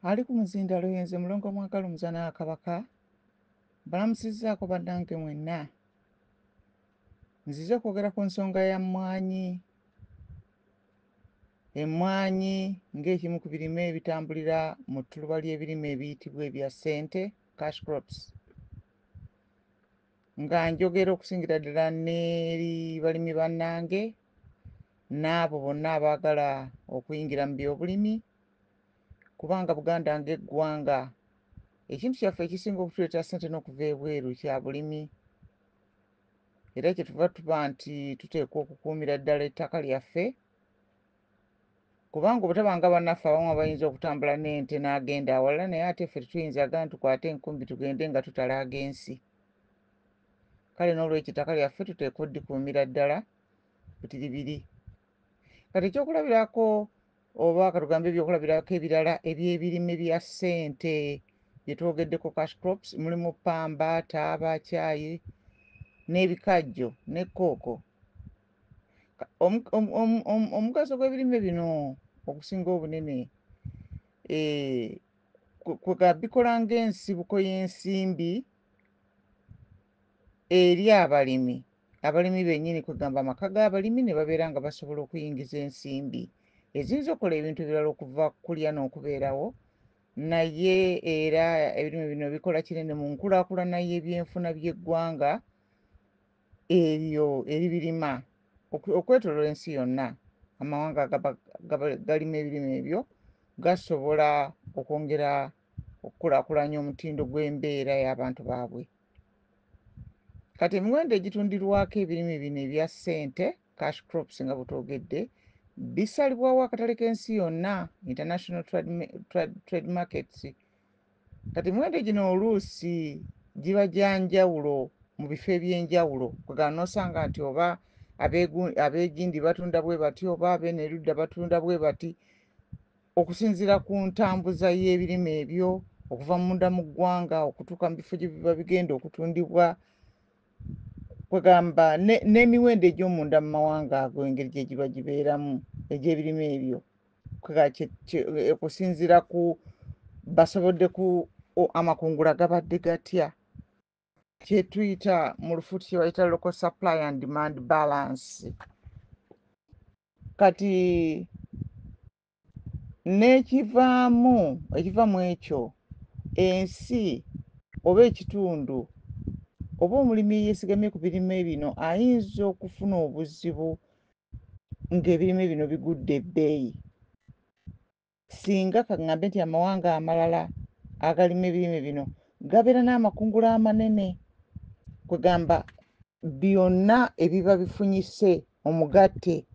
Ali ku muzindaalo yenze Mulongo Mwagala Omuzaana wa Kabaka. Mbalamusizzaako bannange mwenna. Nzize okwogera ku nsonga ya mmwanyi. Emmwanyi ng'ekimu ku birime ebitambulira mu ttuluba ly'ebirime ebiyitibwa ebya ssente, cash crops. Nga njogera okusingira ddala n'eri balimi bannange n'abo bonna abaagala okuyingira mu byobulimi, kubanga Buganda ng'eggwanga ekintu kyaffe ekisinga okutuleetera ssente n'okuva ebweru kya bulimi, era kye tuva tuba nti tuteekwa okukuumira ddala ettaka lyaffe, kubanga obutaba nga bannaffe abamu abayinza okutambula n'ente n'agenda awalala, naye ate ffe tetuyinza gamba tukwate enkumbi tugende nga tutalaaga ensi. Kale n'olwekyo ettaka lyaffe tuteekwa oddikuumira ddala butiribiri. Kati ekyokulabirako oba katugambe ebyokulabirako ebirala eby'ebirime bya ssente bye twogeddeko, cash crops, mulimu ppamba, taaba, caayi n'ebikajjo ne kooko. Omugaso gw'ebirime bino ogusinga obunene bikola ng'ensibuko y'ensimbi eri abalimi, abalimi bennyini, kwegamba amaka g'abalimi ne babeera nga basobola okuyingiza ensimbi eziyinza okukola ebintu ebirala okuva kulya n'okubeerawo. Naye era ebirime bino bikola kinene mu nkulaakulana y'ebyenfuna by'eggwanga eryo eribirima okwetooloola ensi yonna. Amawanga galima ebirime ebyo gasobola okwongera okukulaakulanya omutindo gw'embeera y'abantu baabwe. Kati emiwendo egitundirwako ebirime bino ebya ssente, cash crops, nga bwe twogedde, bisalibwawo akatale k'ensi yonna, international trade markets. Kati emiwendo gino oluusi giba gya njawulo mu bifo eby'enjawulo, kwegamba n'osanga nti oba ab'egindi batunda bwe bati oba ab'eno erudda batunda bwe bati, okusinziira ku ntambuza y'ebirime ebyo okuva munda mu ggwanga okutuuka mu bifo gye biba bigenda okutundibwa, kwegamba n'emiwendo egy'omunda mu mawanga ago engeri gye giba gibeeramu egy'ebirime ebyo, okusinziira ku basobodde ku amakungula gabadde gatya, kye tuyita mu lufuuti kye bayita local supply and demand balance. Kati n'ekivaamu, ekiva mu ekyo, ensi oba ekitundu oba omulimi eyeesigamye ku birime bino ayinza okufuna obuzibu ng'ebirime bino bigudde ebbeeyi, singa kaŋŋambe nti amawanga amalala agalima ebirime bino gabeera n'amakungula amanene, kwegamba byonna ebiba bifunyise omugatte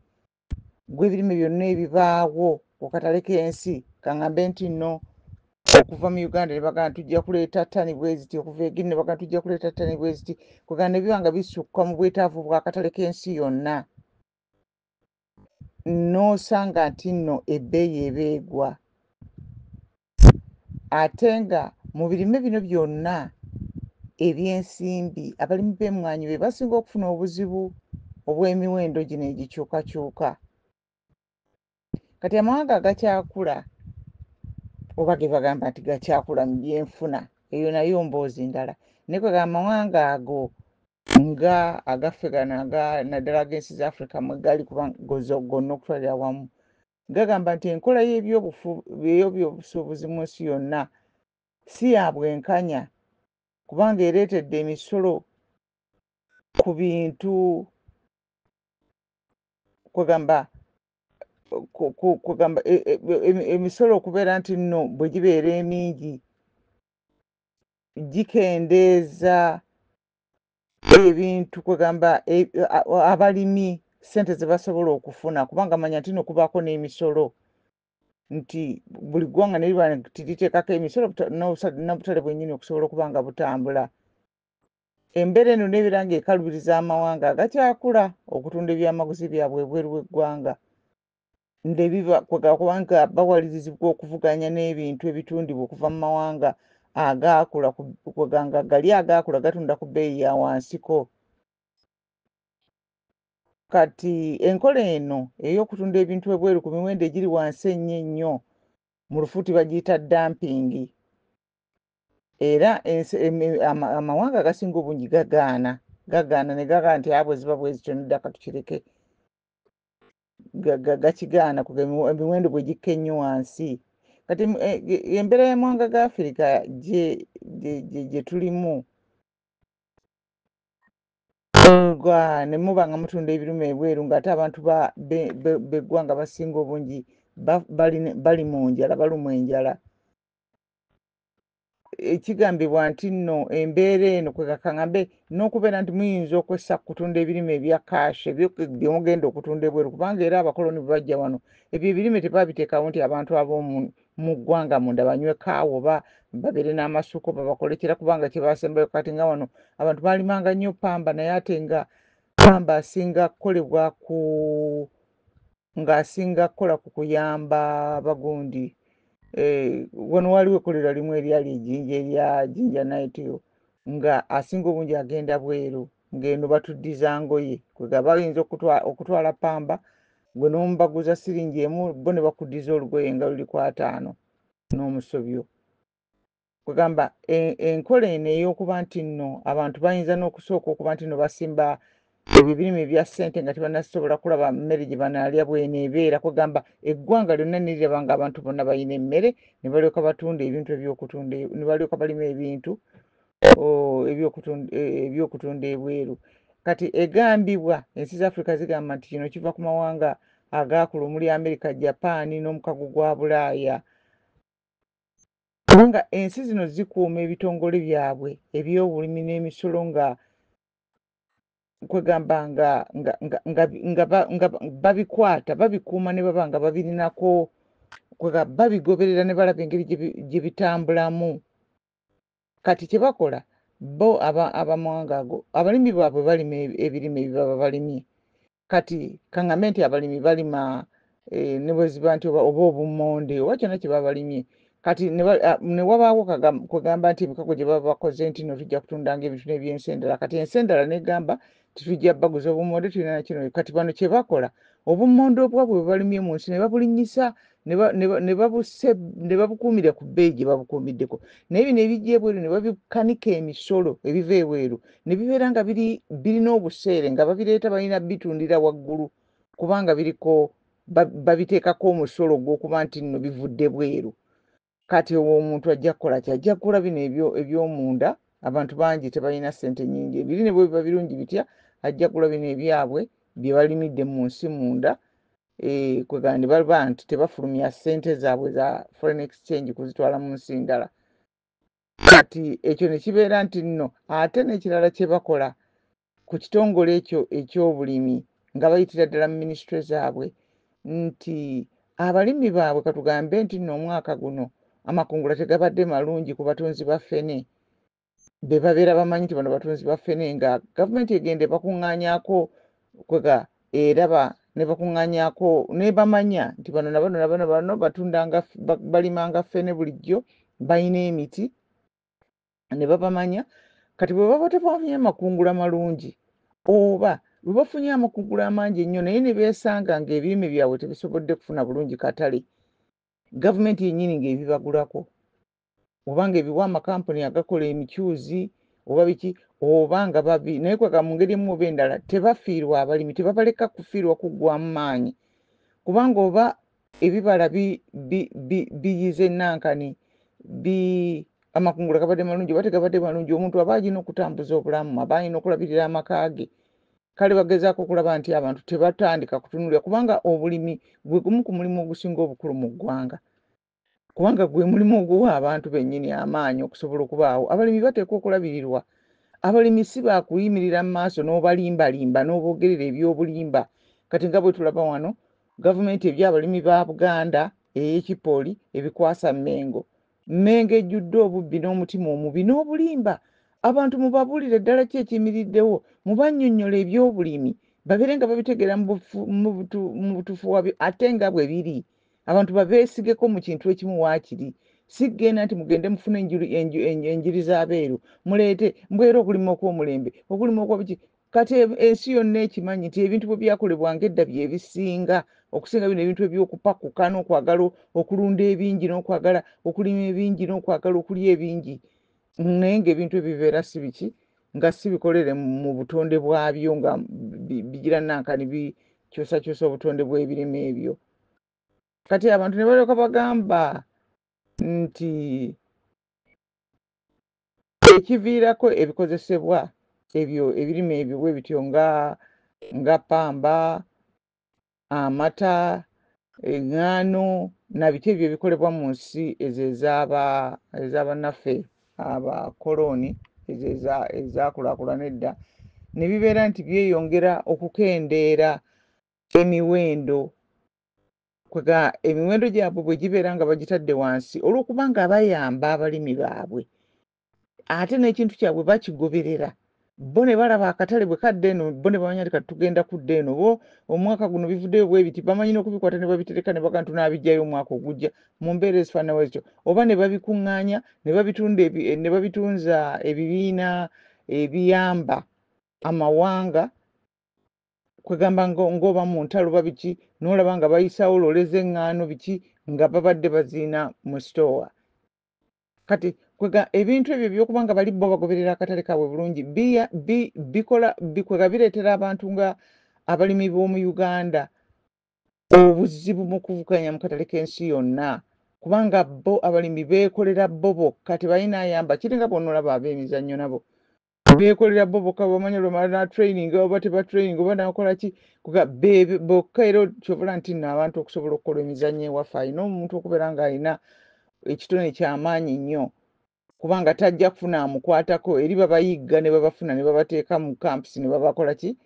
gw'ebirime byonna ebibaawo ku katale k'ensi. Kaŋŋambe nti nno okuva mu Uganda ne bagamba tujja kuleeta ttani bwe ziti, okuva e Guinea ne bagamba tujja kuleeta ttani bwe ziti, kwegamba ne biba nga bisukka mu bwetaavu bw'akatale k'ensi yonna, n'osanga nti nno ebbeeyi eba egwa. Ate nga mu birime bino byonna eby'ensimbi, abalimi b'emmwanyi be basinga okufuna obuzibu obw'emiwendo gino egikyukakyuka. Kati amawanga agakyakula oba ge bagamba nti gakyakula mu byenfuna, eyo nayo mboozi ndala, naye kwegamba amawanga ago nga agaffe gano naddala ag'ensi za Africa mwe gali, kuba gonna okutwalira awamu gagamba nti enkola y'ebyobusuubuzi mu nsi yonna si ya bwenkanya, kubanga ereetedde emisolo ku bintu, kwegamba emisolo okubeera nti nno bwe gibeera emingi gikendeeza ebintu, kwegamba abalimi ssente ze basobola okufuna, kubanga manya nti nno kubaako n'emisolo, nti buli ggwanga ne liba nti liteekako emisolo n'obutale bwennyini okusobola okuba nga butambula. Embeera eno n'ebeera ng'ekalubiriza amawanga agakyakula okutunda ebyamaguzi byabwe ebweru w'eggwanga, ne biba kubanga bawalirizibwa okuvuganya n'ebintu ebitundibwa okuva mu mawanga agaakula, kwegamba gali agaakula gatunda ku bbeeyi ya wansiko. Kati enkola eno ey'okutunda ebintu ebweru ku miwendo egiri wansi ennyo ennyo Mu lufuuti bagiyita dumping. Era amawanga agasinga obungi gagaana ne gagaa nti bwe ziba bwe zityo nedda katukireke, gakigaana emiwendo bwe gikka ennyo wansi. Kati embeera y'amawanga ga Afirika gye tulimu nga ne muba nga mutunda ebirime ebweru ng'ate abantu b'eggwanga basinga obungi bali mu njala, balumwa enjala. Ekigambibwa nti nno embeera eno kwe kaŋŋambe n'okubeera nti muyinza okwessa kutunda ebirime ebya kaashe bye mugenda okutunda ebweru, kubanga era abakoloni bwe bajja wano ebyo ebirime tebabiteekawo nti abantu ab'omu mu ggwanga munda banywe kaawa oba babeere n'amasuka oba bakole kira, kubanga kye basembayo. Kati nga wano abantu baalimanga nnyo pamba, naye ate nga pamba asinga kukolebwa ku ng'asinga kukola ku kuyamba bagundi. Wano waliwo ekkolero limu eryali ejjinja erya Jinja Nitrile nga asinga obungi agenda bweru, ng'eno batuddiza ngoye. Kwega bayinza okutwala pamba gwe n'omubaguza siringi emu, bo ne bakuddiza olugoye nga luli ku 50 n'omusobyo. Kwegamba enkola eno ey'okuba nti nno abantu bayinza n'okusooka okuba nti nno basimba ebyo ebirime ebya ssente nga tebannasobola kulaba mmere gye banaalya bw'eneebeera. Kwegamba eggwanga lyonna ne liraba ng'abantu bonna balina emmere ne balyoka batunda ebintu eby'okutunda, ne balyoka balima ebintu eby'okutunda ebweru. Kati egambibwa ensi za Africa zigamba nti kino kiva ku mawanga agaakula omuli America, Japan n'omukago gwa Bulaaya, kubanga ensi zino zikuuma ebitongole byabwe eby'obulimi n'emisolo nga kwegamba nga babikwata babikuuma ne baba nga babirinako, kwega babigoberera ne balaba engeri gye bitambulamu. Kati kye bakola bo abamawanga ago abalimi baabwe balima ebirime ebibaba balimye. Kati kaŋŋambe nti abalimi balima ne bwe ziba nti oba obummonde oba kyonna kye baba balimye. Kati ne wabaawo kwegamba nti emikago gye baba bakoze nti nno tujja kutundanga ebintu n'ebyensi endala. Kati ensi endala n'egamba titujja baguza obummonde, tulina na kino. Kati bano kye bakola obummonde obwabwe bwe balimye mu nsi ne babulinnyisa ne babukuumira ku bbeeyi gye babukuumiddeko, naye bino ebijja ebweru ne babikanika emisolo ebiva ebweru ne bibeera nga birina obuseere nga babireeta balina bitundira waggulu kubanga biriko babiteekako omusolo ogw'okuba nti nno bivudde bweru. Kati owo omuntu ajja kukola ki? Ajja kugula bino eby'omunda. Abantu bangi tebalina ssente nnyingi, ebiri ne bwe biba birungi bitya, ajja kugula bino ebyabwe bye balimidde mu nsi munda. Kwegamba ne baba nti tebafulumya ssente zaabwe za foreign exchange kuzitwala mu nsi ndala. Kati ekyo ne kibeera nti nno ate n'ekirala kye bakola ku kitongole ekyo eky'obulimi nga bayitira ddala mu minisitule zaabwe nti abalimi baabwe, katugambe nti nno omwaka guno amakungula tegabadde malungi ku batunzi ba ffene be babeera bamanyi nti bano batunzi ba ffene, nga gavumenti egenda ebakuŋŋaanyaako, kwega eraba ne bakuŋŋaanyaako ne bamanya nti bano na bano na bano bano batundanga balimanga ffene bulijjo, balina emiti ne babamanya. Kati bwe baba tebafunye amakungula malungi oba bwe bafunye amakungula amangi ennyo naye ne beesanga ng'ebirime byabwe tebisobodde kufuna bulungi katale, gavumenti yennyini ng'ebibagulako oba ng'ebiwa amakampuni agakola emicuuzi oba biki oba nga babi, naye kwega mu ngeri emu oba endala tebafiirwa, abalimi tebabaleka kufiirwa kuggwamu maanyi, kubanga oba ebibala biyize nankani amakungula gabadde malungi oba tegabadde malungi, omuntu aba alina okutambuza obulamu, aba alina okulabirira amaka ge. Kale bagezaako okulaba nti abantu tebatandika kutunuulira, kubanga obulimi gwe gumu ku mulimu ogusinga obukulu mu ggwanga, kubanga gwe mulimu oguwa abantu bennyini amaanyi okusobola okubaawo. Abalimi bateekwa okulabirirwa. Abalimi si baakuyimirira mu maaso n'obalimbalimba n'oboogerera ebyobulimba. Kati nga bwe tulaba wano gavumenti ebyabalimi ba Buganda ey'ekipooli ebikwasa Mmengo, Mmengo ejjudde obubbi n'omutima omubi n'obulimba. Abantu mubabuulire ddala ki ekiyimiriddewo, mubannyonnyola ebyobulimi babeere nga babitegeera mu butuufu bwabyo ate nga bwe biri. Abantu babeesigeko mu kintu ekimu waakiri, si genda nti mugende mufune enjiri z'abeeru muleete mbwera okulima okw'omulembe, okulima okwa biki. Kati ensi yonna ekimanyi nti ebintu bwe byakolebwanga edda bye bisinga Okusinga bino ebintu ebyokupakuka n'okwagala okulunda ebingi n'okwagala okulima ebingi n'okwagala okulya ebingi, naye ng'ebintu ebyo bibeera si biki, nga si bikolere mu butonde bwabyo, nga bigira nankani bikyusakyusa obutonde bw'ebirime ebyo. Kati abantu ne balyoka bagamba nti ekiviirako ebikozesebwa ebyo ebirime ebyo bwe bityo nga pamba, amata, eŋŋaano na biki ebyo ebikolebwa mu nsi ezo ez'abannaffe abakolooni, ezo ezaakulaakulana edda, ne bibeera nti byeyongera okukendeera emiwendo. Kwega emiwendo gyabwe bwe gibeera nga bagitadde wansi olw'okuba nga bayamba abalimi baabwe, ate n'ekintu kyabwe bakigoberera, bo ne balaba akatale bwe kadda eno, bo ne bamanya nti kati tugenda kudda eno. Bo omwaka guno bivuddeyo bwe biti, bamanyi n'okubikwata ne babitereka ne bagamba tunaabiggyayo omwaka ogujja mu mbeera ezifaanana bwe zityo, oba ne babikuŋŋaanya ne babitunda ne babitunza ebibiina ebiyamba amawanga. Kwegamba ng'oba mu ntalo oba biki, n'olaba nga bayisaawo loole z'eŋŋaano biki nga babadde baziina mu sitoowa. Kati kwega ebintu ebyo ebyokuba nga bali bo bagoberera akatale kaabwe bulungi bikola kwega bireetera abantu nga abalimi b'omu Uganda obuzibu mu kuvuganya mu katale k'ensi yonna, kubanga bo abalimi beekolera bo bokka, tebalina ayamba. Kiringa bw'onoolaba ab'emizannyo nabo beekolera bo bokka, bamanya lwamala na training oba teba training oba nakola ki, kuga bokka. Era kyovula nti nno abantu okusobola okukola emizannyo ewaffe alina omuntu okubeera ng'alina ekitone kyamaanyi nnyo, kubanga tajja kufuna amukwatako. Eri babayigga ne babafuna ne babateeka mu camps ne babakola ki,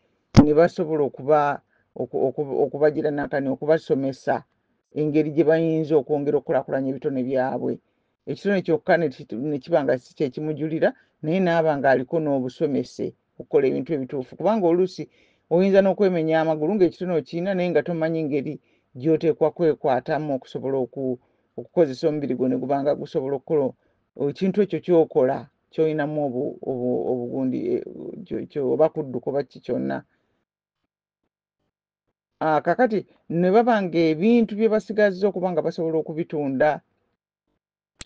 ne basobola okubagira nankani okubasomesa engeri gye bayinza okwongera okukulaakulanya ebitone byabwe. Ekitone kyokka ne kiba nga si kyekimujulira, naye naaba ng'aliko n'obusomese okukola ebintu ebituufu, kubanga oluusi oyinza n'okwemenya amagulu ng'ekitone okirina naye nga tomanyi ngeri gy'oteekwa kwekwatamu okusobola okukozesa omubiri gwo ne guba nga gusobola okukola ekintu ekyo ky'okola ky'olinamu obugundi oba kudduka oba ki kyonna. Kakati ne baba ng'ebintu bye basigazza okuba nga basobola okubitunda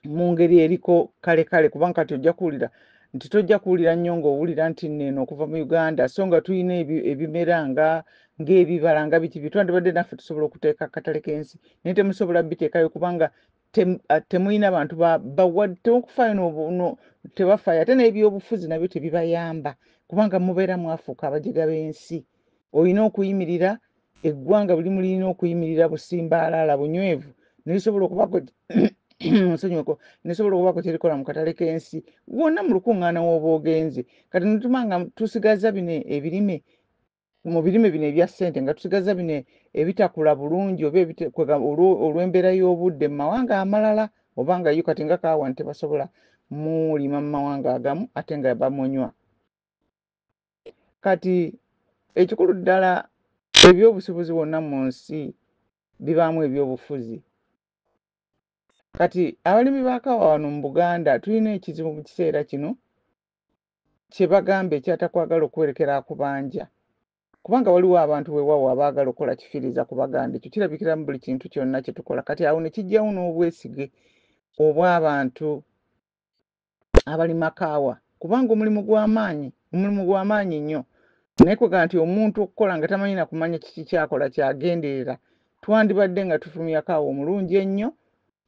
mu ngeri eriko kale kale, kubanga kati ojja kuwulira nti tojja kuwulira nnyo ng'owulira nti nno eno okuva mu Uganda, so nga tulina ebimera nga ng'ebibala nga biki bye twandibadde naffe tusobola okuteeka akatale k'ensi, naye temusobola biteekayo kubanga temulina bantu temukufaayo, tebafaayo, ate n'ebyobufuzi nabyo tebibayamba, kubanga mubeera mwafuuka abajega b'ensi. Olina okuyimirira eggwanga buli mulina okuyimirira busimbaalaala bunywevu nelisobola okubaako nsonyiweko nesobola okubaako kyerikola mu katale k'ensi wonna mu lukuŋŋaana w'oba ogenze. Kati netuma nga tusigaza bino ebirime, mu birime bino ebya ssente nga tusigaza bino ebitakula bulungi oba olw'embeera y'obudde mu mawanga amalala, oba nga yo kati nga kaawa nti tebasobola mulima mu mawanga agamu ate nga bamunywa. Kati ekikulu ddala, ebyobusuubuzi wonna mu nsi bibaamu ebyobufuzi. Kati abalimi ba kaawa wano mu Buganda tulina ekizibu mu kiseera kino kye bagamba ekyatakwagala okuwerekera akubanja, kubanga waliwo abantu weewaawo abaagala okukola kifiiriza ku Baganda. Ekyo kirabikira mu buli kintu kyonna kye tukola. Kati awo ne kijjawo n'obwesige obw'abantu abalima kaawa, kubanga omulimu gw'amaanyi, omulimu gw'amaanyi nnyo, naye kwegamba nti omuntu okukola nga tamanyi na kumanya kiki kyakola kyagenderera. Twandibadde nga tufulumya kaawa omulungi ennyo,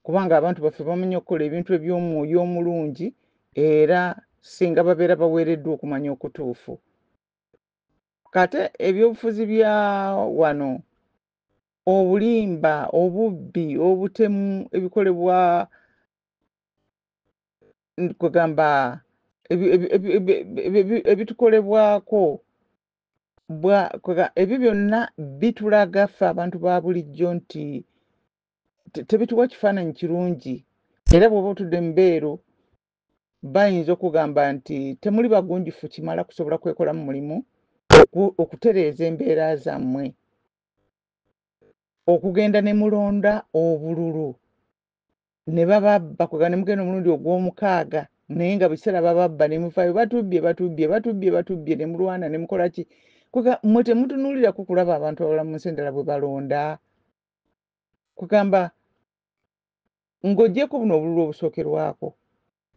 kubanga abantu baffe bamanyi okukola ebintu eby'omwoyo omulungi, era singa babeera baweereddwa okumanya okutuufu. Kate ebyobufuzi bya wano, obulimba, obubbi, obutemu ebikolebwa, kwegamba ebitukolebwako, ebyo byonna bitulaga ffe abantu ba bulijjo nti tebituwa kifaananyi kirungi. Era bw'oba otudde mu beeru bayinza okugamba nti temuli bagunjufu kimala kusobola kwekolamu mulimu okutereeza embeera zammwe, okugenda ne mulonda obululu ne bababba, kwegamba ne mugenda omulundi ogw'omukaaga, naye nga biseera bababba ne muvaayo batubbye, batubbye, batubbye, batubbye, ne mulwana ne mukola ki. Kwega mmwe temutunuulirako kulaba abantu abalala mu nsi endala bwe balonda. Kugamba ng'oggyeko buno obululu obusookerwako,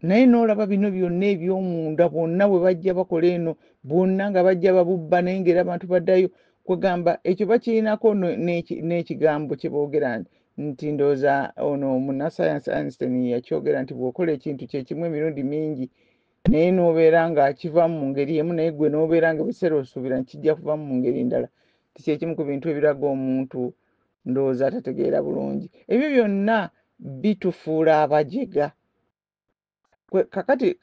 naye n'olaba bino byonna eby'omunda, bwonna bwe bajja bakola eno, bwonna nga bajja babubba, naye ng'era abantu baddayo. Kugamba ekyo bakirinako n'ekigambo kye boogera nti, ndowooza ono munnasayansi Einstein yakyogera nti bw'okola ekintu kye kimu emirundi mingi, naye n'obeera nga kivaamu mu ngeri emu, naye ggwe n'obeera nga ebiseera osuubira nti kijja kuvaamu mu ngeri ndala, ti kye kimu ku bintu ebiraga omuntu ndowooza atategeera bulungi. Ebyo byonna bitufuula abajega. Kakati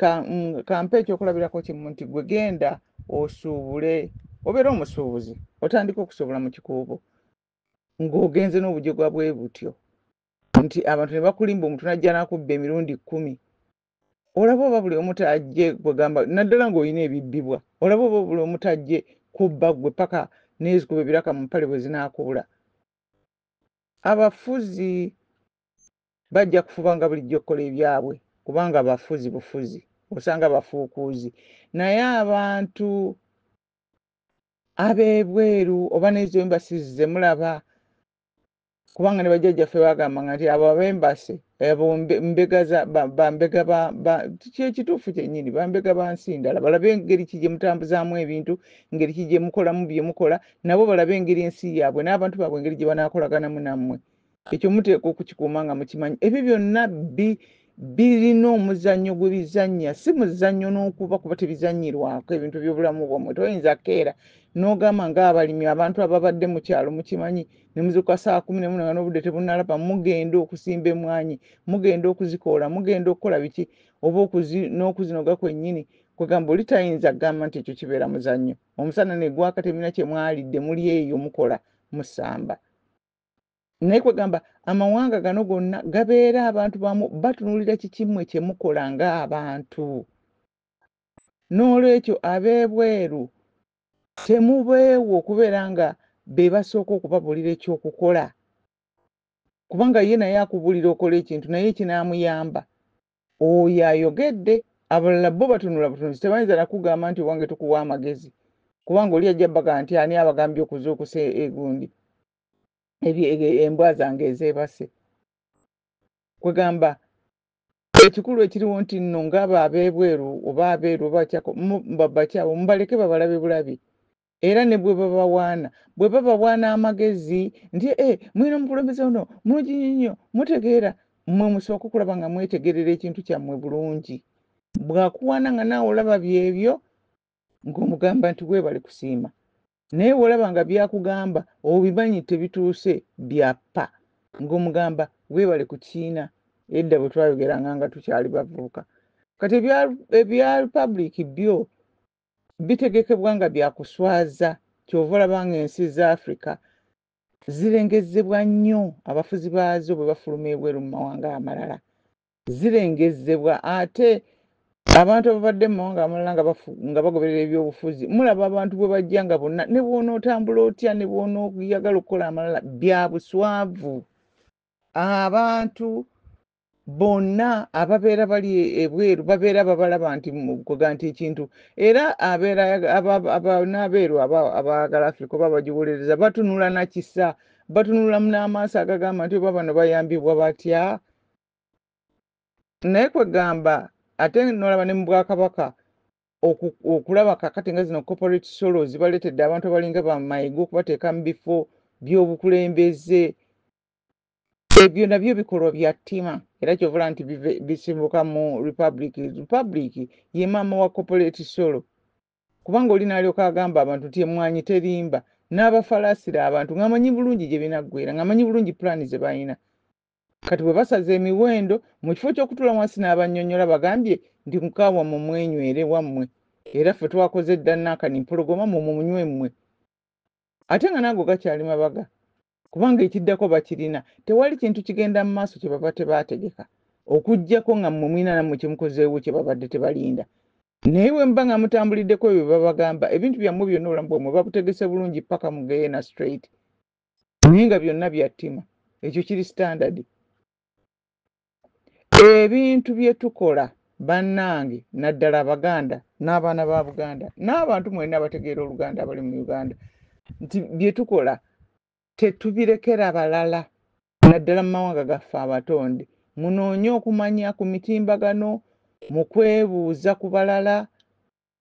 kampe ekyokulabirako kimu nti gwe genda osuubule, obeere omusuubuzi, otandike okusuubula mu Kikuubo ng'ogenze n'obujega bwe butyo nti abantu ne bakulimba, omuntu n'ajja n'akubba emirundi 10, olaba oba buli omu tajje kwegamba, naddala ng'olina ebibbibwa, olaba oba buli omu tajje kubba ggwe paka n'ezikuba ebiraka mu mpale bwe zinaakubula. Abafuzi bajja kufuba nga bulijjo okukola ebyabwe, kubanga bafuzi bufuzi, osanga bafuukuuzi, naye abantu ab'ebweru oba n'ezo embassy ze mulaba, kubanga ne bajjajjaffe bagambanga nti abo ab'embassy, abo mbega bambega, kyekituufu kyennyini, bambega ba nsi ndala. Balabe engeri ki gye mutambuzaamu ebintu, engeri ki gye mukolamu bye mukola, nabo balabe engeri ensi yaabwe n'abantu baabwe engeri gye banaakolaganamu nammwe. Ekyo muteekwa okukikuuma nga mukimanyi. Ebyo byonna birina omuzannyo gwe bizannya, si muzannyo n'okuba kuba tebizannyirwako. Ebintu by'obulamu bwammwe toyinza keera n'ogamba ng'abalimi, abantu ababadde mu kyalo mukimanyi, ne muzuukuka ssaawa 11 nga n'obudde tebunnalaba, mugenda okusimba emmwanyi, mugenda okuzikoola, mugenda okukola biki oba n'okuzinoga kwennyini. Kwegamba oli tayinza kugamba nti ekyo kibeera muzannyo. Omusana ne gwaka, temulina kye mwalidde, muli eyo mukola, musamba. Naye kwegamba amawanga gano gonna gabeera abantu bamu batunuulira kiki mmwe kye mukola ng'abantu. N'olwekyo ab'ebweru temubeewo okubeera nga be basooka okubabuulira ekyokukola, kubanga ye naye akubuulira okola ekintu naye kinaamuyamba oyo ayogedde. Abalala bo batunula butunuzi, tebayinza nakugamba nti owange tukuwa amagezi, kubanga oli ajja baga nti ani abagambye okuzuukusa egundi embwa zange ezeebase. Kwegamba ekikulu ekiriwo nti nno ng'abo ab'ebweru oba abeeru oba bakyabo, mubaleke babalabe bulabi. Era ne bwe babawaana, bwe babawaana amagezi nti e mulina omukulembeze ono mulungi nnyo, mutegeera, mmwe musooke okulaba nga mwetegerera ekintu kyammwe bulungi. Bw'akuwaana nga naawe olaba byebyo, ng'omugamba nti weebale kusiima, naye bw'olaba nga byakugamba obimanyi tebituuse byappa, ng'omugamba weebale kukiina. Edda bwe twayogeranga nga tukyali bavubuka. Kati ebya republic byo bitegekebwa nga byakuswaza. Kyova olaba nga ensi za Africa zirengezebwa nnyo abafuzi baazo bwe bafuluma ebweru mu mawanga amalala, zirengezebwa. Ate abantu ababadde mu mawanga amalala nga bagoberera ebyobufuzi, mulaba abantu bwe bajja nga bonna, ne bw'onootambula otya, ne bw'onooyagala okukola amalala, bya buswavu. Abantu bonna ababeera bali ebweru babeera babalaba nti kuga nti ekintu, era abeera n'abeeru abaagala Afrika oba bagiwolereza batunula na kisa, batunula n'amaaso agagamba nti oba bano bayambibwa batya. Naye kwegamba ate nolaba ne mu bwakabaka okulaba kakati nga zino corporate solos baleetedde abantu abalinga bamayiga okubateeka mu bifo by'obukulembeze. Ebyo nabyo bikolwa bya ttima, era kyovula nti bisimbuka mu republic. Republic ye maama wa corporate solo, kubanga oli n'alyoka agamba abantu nti emmwanyi terimba, n'abafalaasira abantu ng'amanyi bulungi gye binaggwera, ng'amanyi bulungi pulaani ze balina. Kati bwe basaza emiwendo, mu kifo ky'okutuula wansi n'abannyonnyola, bagambye nti mukaawa mu mwenywere wammwe, era ffe twakoze dda naakani mpologoma mu munywe mmwe, ate nga naago gakyali mabaga, kubanga ekiddako bakirina. Tewali kintu kigenda mu maaso kye baba tebaategeka, okuggyako nga mmwe mulina nammwe kye mukozeewo kye babadde tebalinda. Naye bwe muba nga mutambuliddeko ebyo babagamba, ebintu byammwe byonna, obulamu bwammwe babutegese bulungi paka mugeena straight, naye nga byonna bya ttima. Ekyo kiri standard. Ebintu bye tukola bannange, naddala Abaganda n'abaana ba Buganda n'abantu mwenna abategeera Oluganda abali mu Uganda, nti bye tukola tetubirekera balala. Naddala mu mawanga gaffe abatonde, munoonye okumanya ku mitimbagano, mu kwebuuza ku balala,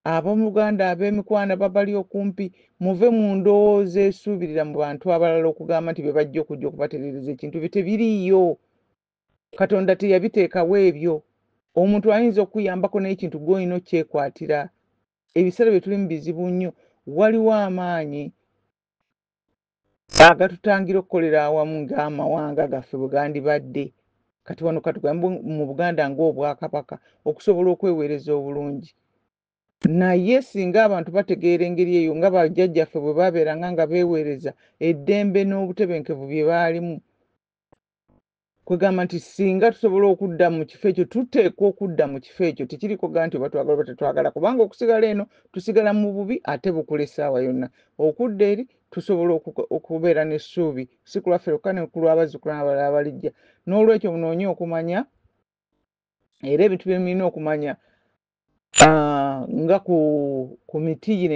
ab'oluganda, ab'emikwano ababali okumpi. Muve mu ndowooza esuubirira mu bantu abalala okugamba nti be bajja okujja okubatereereza ekintu. Bye tebiriiyo, Katonda teyabiteekawo ebyo. Omuntu ayinza okukuyambako n'ekintu gw'olina okyekwatira. Ebiseera bye tulimu bizibu nnyo, waliwo amaanyi agatutangira okukolera awamu ng'amawanga gaffe bwe gandibadde. Kati wano katugambe mu Buganda ng'Obwakabaka okusobola okweweereza obulungi. Naye singa abantu bategeera engeri eyo nga bajjajjaffe bwe baabeeranga nga beeweereza, eddembe n'obutebenkevu bye baalimu, kwegamba nti singa tusobola okudda mu kifo ekyo, tuteekwa okudda mu kifo ekyo. Tekiriko ga nti oba twagala oba tetwagala, kubanga okusigala eno tusigala mu bubi ate bukula essaawa yonna. Okudda eri tusobola okubeera n'essuubi, si ku lwaffe lwokka, ne ku lw'abazzukulu n'abalala abalijja. N'olwekyo munoonye okumanya, era ebintu bye mulina okumanya nga ku miti gino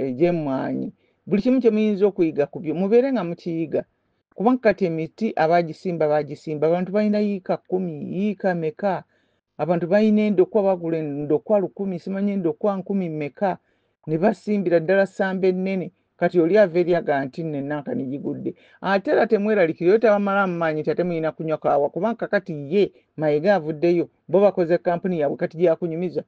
egy'emmwanyi, buli kimu kye muyinza okuyiga ku byo mubeere nga mukiyiga, kubanga kati emiti abagisimba bagisimba abantu balina yiika 10, yiika meka, abantu balina endokwa, bagula endokwa 1000, simanyi endokwa 1000 mmeka, ne basimbira ddala ssamba ennene. Kati oli ava eri agamba nti nno ennankani gigudde. Ate era temweralikiriyo, tabamalamu maanyi nti ate mulina kunywa kaawa, kubanga kakati ye Mayiga avuddeyo, bo bakoze kampuni yaabwe kati gyakunyumiza,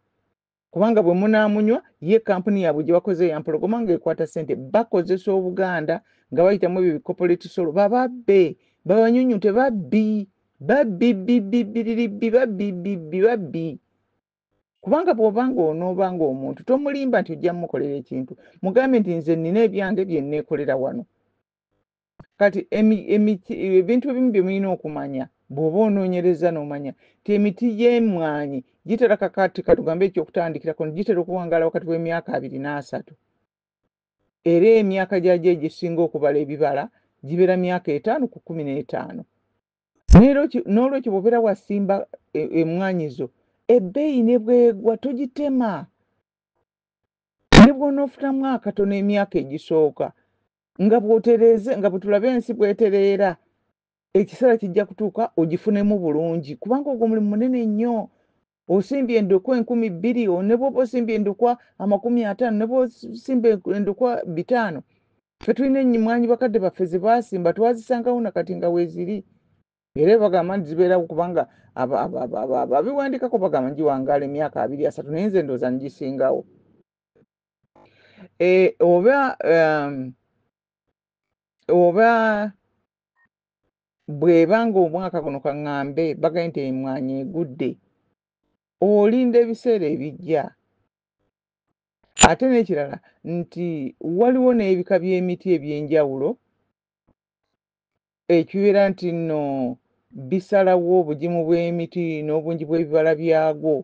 kubanga bwe munaamunywa ye kampuni yaabwe gye bakoze eya Mpologoma ng'ekwata ssente, bakozesa Obuganda nga bayitamu ebyo bicorporate solo, bababbe, babanyunyunte, babbi babbi bbibbibbiriribbi babbi bibbi babbi. Kubanga bw'oba ng'onooba ng'omuntu tomulimba nti ojja mmukolera ekintu, mugambe nti nze nnina ebyange bye nneekolera wano. Kati ebintu ebimu bye mulina okumanya bw'oba onoonyereza n'omanya nti emiti gy'emmwanyi gitera, kakati katugambe ekyokutandikirako, gitera okuwangaala wakati w'emyaka 20 n'30, era emyaka gyagyo egisinga okubala ebibala gibeera myaka 5 ku 15. N'olwekyo bw'obeera wasimba emmwanyi zo, ebbeeyi ne bwegwa togitema, ne bw'onoofunamu akatono emyaka egisooka, nga bw'otereeze, nga bwe tulaba ensi bw'etereera, ekiseera kijja kutuuka ogifunemu bulungi, kubanga ogwo omulimu munene nnyo. Osimbye endokwa 2000, ne bw'oba osimbye endokwa 50, ne bw'osimba endokwa 500. Ffe tulina emmwanyi bakadde baffe ze baasimba, twazisangawo na kati nga weeziri, era bagamba nti zibeerawo, kubanga ababiwandikako bagamba ngiwangaala emyaka 20, 30, naye nze ndowooza ngisingawo. Oba bw'eba ng'omwaka guno kaŋŋambe bagambye nti emmwanyi egudde, olinda ebiseera ebijja. Ate n'ekirala nti waliwo n'ebika by'emiti eby'enjawulo ekibeera nti nno bisalawo obugimu bw'emiti n'obungi bw'ebibala byagwo.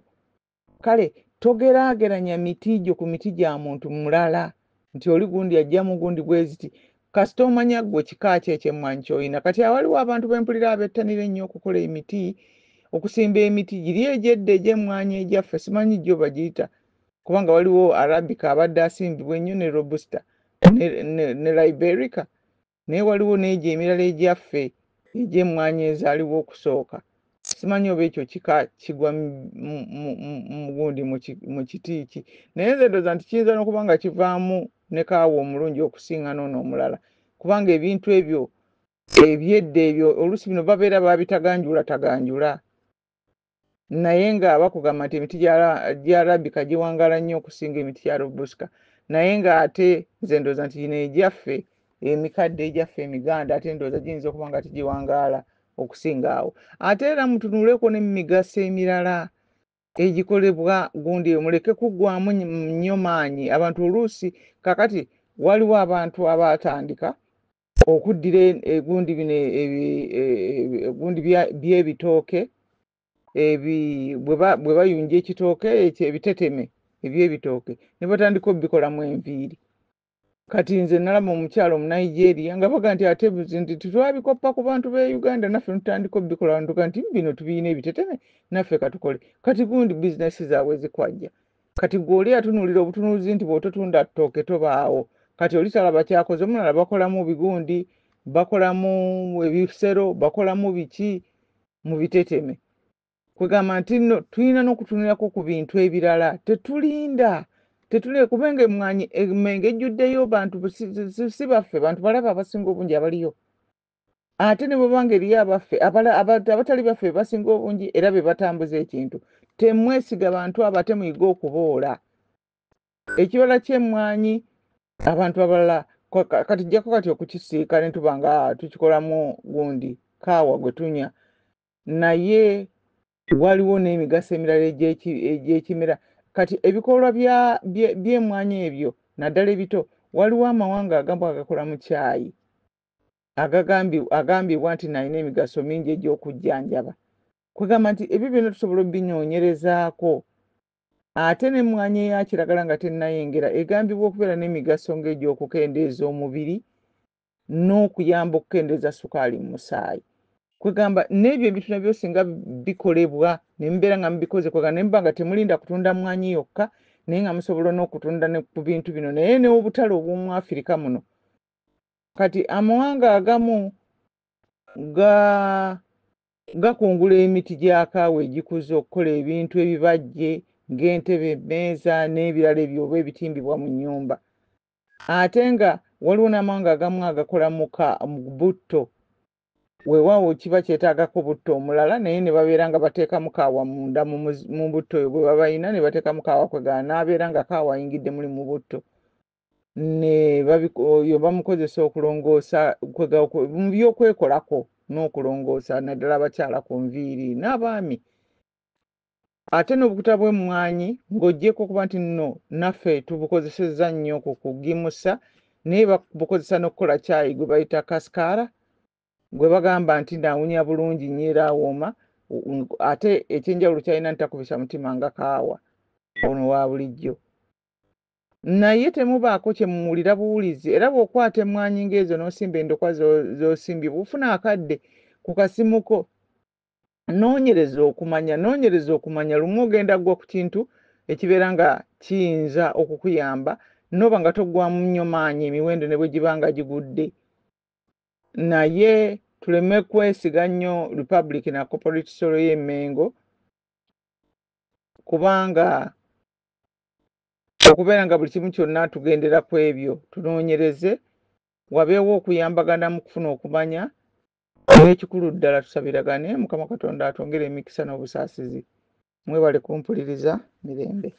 Kale togeraageranya miti gyo ku miti gya muntu mulala nti oli gundi ajjamu gundi bwe ziti. Kasita omanya ggwe kika ki eky'emmwanyi ky'olina. Kati awaliwo abantu be mpulira abettanira ennyo okukola emiti, okusimba emiti giri egy'edda egy'emmwanyi egyaffe, simanyi gyo bagiyita, kubanga waliwo Arabica abadde asimbibwa ennyo, ne Robusta ne Liberica, naye waliwo n'egyo emirala egyaffe egy'emmwanyi ezaaliwo okusooka. Simanyi oba ekyo kika kigwa mu gundi mu kiti ki, naye nze ndowooza nti kiyinza n'okuba nga kivaamu ne kaawa omulungi okusinga n'ono omulala, kubanga ebintu ebyo ebyedda ebyo oluusi bino babeera babitaganjula taganjula, naye nga bakugamba nti emiti gya Arabica giwangaala nnyo okusinga emiti gya Robusta, naye ng'ate nze ndowooza nti gino egyaffe emikadde egyaffe emiganda ate ndowooza giyinza okuba nga tegiwangaala okusinga awo. Ate era mutunuleko ne mu migaso emirala egikolebwa gundi eyo, muleke kuggwamu nnyo maanyi. Abantu oluusi kakati waliwo abantu abaatandika okuddira egundi bino egundi by'ebitooke bwe bayunja ekitooke ekyo, ebiteteme eby'ebitooke, ne batandika obikolamu enviiri. Kati nze nalaba omukyala Omunigeria nga baga nti ate nti twabikoppa ku bantu b'e Uganda, naffe nitutandika obikola, ntuga nti bino tubiyina ebiteteme, naffe katukole. Kati gundi bizinesi zaabwe zikwajja. Kati gwe oli atunuulira obutunuulizi nti bw'ototunda ttooke tobaawo, kati oli talaba kyakoze. Omulala bakolamu bigundi bakolamu ebisero, bakolamu biki mu biteteme. Kwegamba nti nno tulina n'okutunulako ku bintu ebirala, tetulinda tetulinda kubanga emmwanyi Emmengo ejjuddeyo bantu si baffe, bantu balaba abasinga obungi abaliyo. Ate ne bweba nga eriyo abaffe abatali baffe be basinga obungi era be batambuza ekintu. Temwesiga bantu abo, ate muyige okuboola. Ekibala ky'emmwanyi abantu abalala kati jjako kati okukisiika ne tuba nga tukikolamu gundi kaawa gwe tunywa, naye waliwo n'emigaso emirala egy'ekimera. Kati ebikolwa by'emmwanyi ebyo naddala ebito, waliwo amawanga agamu agakola mu caayi agambibwa nti nalina emigaso mingi egy'okujjanjaba. Kwegamba nti ebyo byonna tusobola obinoonyerezaako. Ate n'emmwanyi eya kiragala nga tennayengera egambibwa okubeera n'emigaso ng'egy'okukendeeza omubiri n'okuyamba okukendeeza sukaali mu musaayi. Kwegamba n'ebyo ebintu nabyo singa bikolebwa ne mubeera nga mubikoze, kwegamba ne muba nga temulinda kutunda mmwanyi yokka, naye nga musobola n'okutunda ne ku bintu bino, naye n'obutale obw'omu Afirika muno. Kati amawanga agamu gakungula emiti gya kaawa egikuze okukola ebintu ebibajje ng'entebe, emmeeza n'ebirala ebyo oba ebitimbibwa mu nnyumba. Ate nga waliwo n'amawanga agamu agakola mu butto, weewaawo kiba kyetaagako butto omulala, naye ne babeera nga bateekamu kaawa munda mu butto oyo gwe baba balina, ne bateekamu kaawa, kwegamba n'abeera nga kaawa ayingidde muli mu butto, ne oyo bamukozesa okulongoosa mu by'okwekolako n'okulongoosa naddala abakyala ku nviiri n'abaami. Ate n'obukuta bw'emmwanyi ng'oggyeko okuba nti nno naffe tubukozesezza nnyo ku kugimusa, naye babukozesa n'okukola caayi gwe bayita kaskaara, gwe bagamba nti naawunya bulungi nnyo era awooma, ate ekyenjawulo kyalina nti takubisa mutima nga kaawa ono wa bulijjo. Naye temubaako kye muwulira buwulizi, era bw'okwata emmwanyi ng'ezo n'osimba endokwa z'osimbye, bw'ofuna akadde ku kasimu ko, noonyereza okumanya, lumu ogenda ggwa ku kintu ekibeera nga kiyinza okukuyamba, n'oba nga toggwamu nnyo maanyi emiwendo ne bwe giba nga gigudde. Naye tuleme kwesiga nnyo Republic na Corporate Solo y'Emmengo, kubanga okubeera nga buli kimu kyonna tugendera ku ebyo, tunoonyereze, wabeewo okuyambagana mu kufuna okumanya, n'ekikulu ddala tusabiragane, Mukama Katonda atwongere emikisa n'obusaasizi. Mwebale kumpuliriza, mirembe.